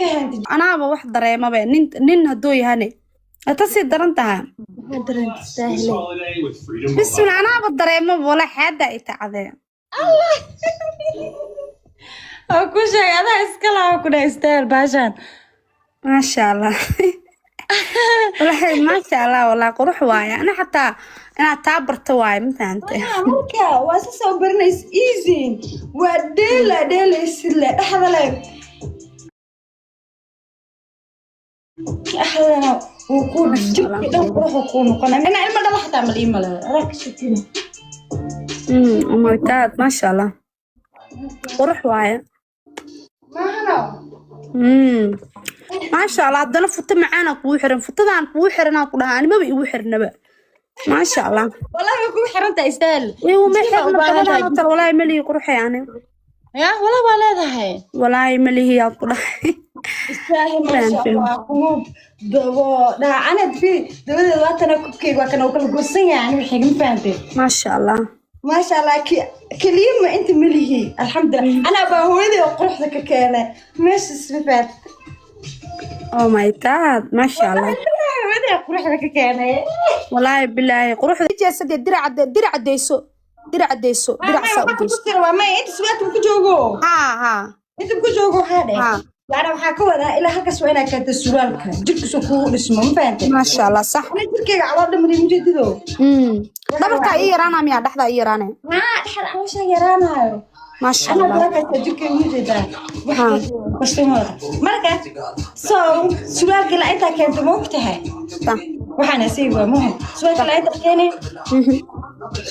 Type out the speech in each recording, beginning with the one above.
Fahanti? Anaaba wax dareemabe, nin nin hadduu yahane ta sii daran tahay. Maxaa dareenta, istaahile? Bismillah, anaaba dareemaba wala xaada i tacdee. Oo ku sheeg, adaa iska laha ku dhaha, istaahil baashaan. Maasha Allah, walahi maasha Allah, walaa qurux waaye. Ana xataa inaad taa barto waaye, ma fahantay? Marka waa si soo baranays, easy waa, dheela dheelaysid le, dhexda le, dhexdana wuu ku jirka dhan quruxu kuu noqonaya. Inaa ilma dhala xataa ma lii maleeyo, adaa ka shakina. Oh my God, maasha Allah, qurux waaye. Maahano? Maasha Allah, haddana futo macaana kugu xiran, futadaan kugu xiranaa ku dhahaa, animaba igu xirnaba, maasha Allah. Wallahi way kugu xiran tahay, istaahil. Igu ma Sidee u xirna baahan gabadhaan tahay? oo kale walaahi malihi quruxay ani. Ya, wala waa leedahay. Walaahi malihi yaa ku dhahay. Istaahil, maasha Fahamtay. Allah, qulub dabo dhaacanad fi dabadeed waatana, kubkeyga waa kana, uu kala goosan yahay ani wixii, ma fahantay? Maasha Allah. Maasha Allah, keliya ma inta malihi, alxamdulilah, anaa baa hooyaday oo quruxda ka keenay meesha, isma fahat? Oh my God, maasha Allah. Hooyaday oo quruxda ka keenay. Walaahi bilaahi quruxda jeesadee, dirac dirac deyso, dirac deyso, dirac saa u deyso. Waa maya, inta suwaadka ku joogo. Haa haa. Inta ku joogo waxaa dheh. Haa. Yani waxaa ka wadaa ilaa halkaas waa inaa keento surwaalka jirkiisu kugu dhismo, ma fahantay? Maasha Allah, sax. Ana jirkeyga calool dhamari mujeedido. Dhabarkaa ii yaraana miyaa, dhexdaa ii yaraane? Haa, dhexda caloosha yaraanayo. Maasha Ana Allah. barakaysa jirkeyga mujeedaa wax. Marka so surwaalka ilaa intaa keento, ma ogtahay? Sax. Waxaan asiga waa muhim, surwaalka ilaa intaa keenay.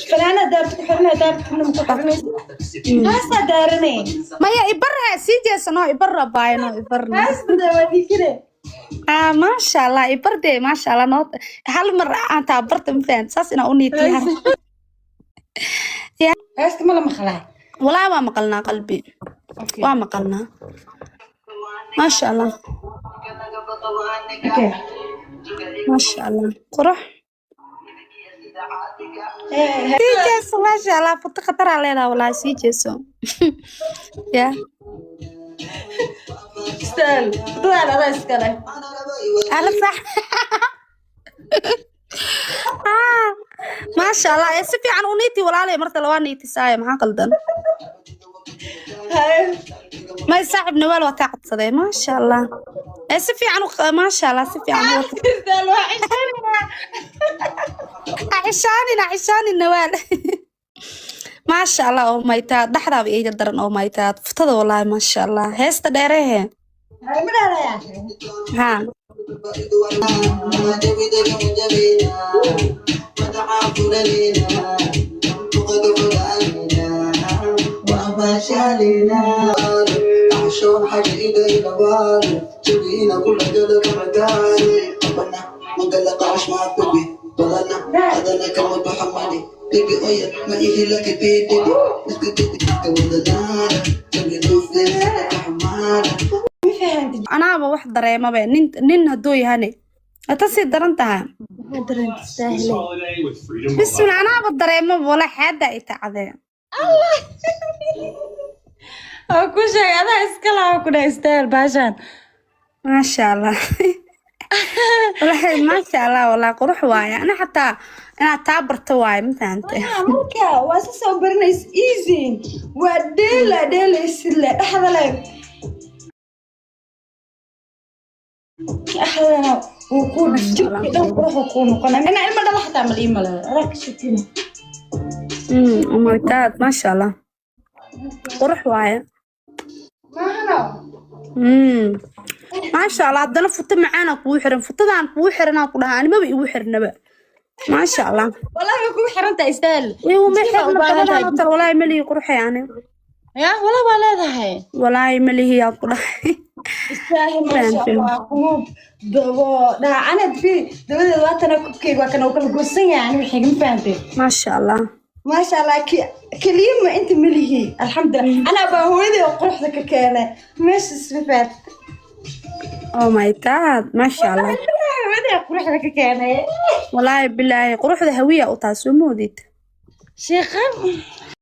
Fanaanad daarta ku xiranay, daarta xubna ma ku xiranaysa, haasaa daaranay. Maya, ibarha sii jeesano, ibarra baayno, ibarna. Haasta daawadiikine. Ah, maasha Allah, ibardee, maasha Allah, noo hal mar aan taa barta, ma fahan saas inaa u niitiyaa. Heesta ma la maqlaa? Walaa waa maqalnaa, qalbi waa maqalnaa, maasha Allah. Okay. Maasha Allah, qurux sii jeeso, maasha Allah, futo khataraa leedaha walaa, sii jeeso ya. Style dadaan adaa iskale. Ala sax. Ah, maasha Allah, ee si fiican u niiti walaalay, marta lawaa niitisaaye, maxaa qaldan? Haye. May, saaxib Nawaal waa kaa codsaday, maasha Allah, ee si fiican u maasha Allah, si fiican u wata. Style waa cishanina. Cishaanin, cishaanin Nawaal, maasha Allah. Oh my God, dhaxdaaba iiga daran. Oh my God, futada walaahi, maasha Allah, heesta dheerehe. Haye, ma dhaaraya? Haa. Ma fahanti? Anaaba wax dareemabe, nin nin hadduu yahane ta sii daran tahay. Maxaa dareenta, istaahile? Bismillah, anaaba dareemaba wala xaada i tacdee. Oo ku sheeg, adaa iska laha ku dhaha, istaahil baashaan. Maasha Allah, walahi maasha Allah, walaa qurux waaye. Ana xataa inaad taa barto waaye, ma fahantay? Marka waa si soo baranays, easy waa, dheela dheelaysid le, dhexda le, dhexdana wuu ku jirka dhan quruxu kuu noqonaya. Inaa ilma dhala xataa ma lii maleeyo, adaa ka shakina. Oh my God, maasha Allah, qurux waaye. Maahano? Maasha Allah, haddana futo macaana kugu xiran, futadaan kugu xiranaa ku dhahaa, animaba igu xirnaba, maasha Allah. Wallahi way kugu xiran tahay, istaahil. Igu ma Sidee u xirna baahan gabadhaan tahay? oo kale walaahi malihi quruxay ani. Ya, wala waa leedahay. Walaahi malihi yaa ku dhahay. Istaahil, maasha Fahamtay. Allah, qulub dabo dhaacanad fi dabadeed waatana, kubkeyga waa kana, uu kala goosan yahay ani wixii, ma fahantay? Maasha Allah. Maasha Allah, keliya ma inta malihi, alxamdulilah, anaa baa hooyaday oo quruxda ka keenay meesha, isma fahat? Oh my God, maasha Allah. Hooyaday oo quruxda ka keenay. Walaahi bilaahi quruxda hawiya u tahay, soo moodid? Sheekha.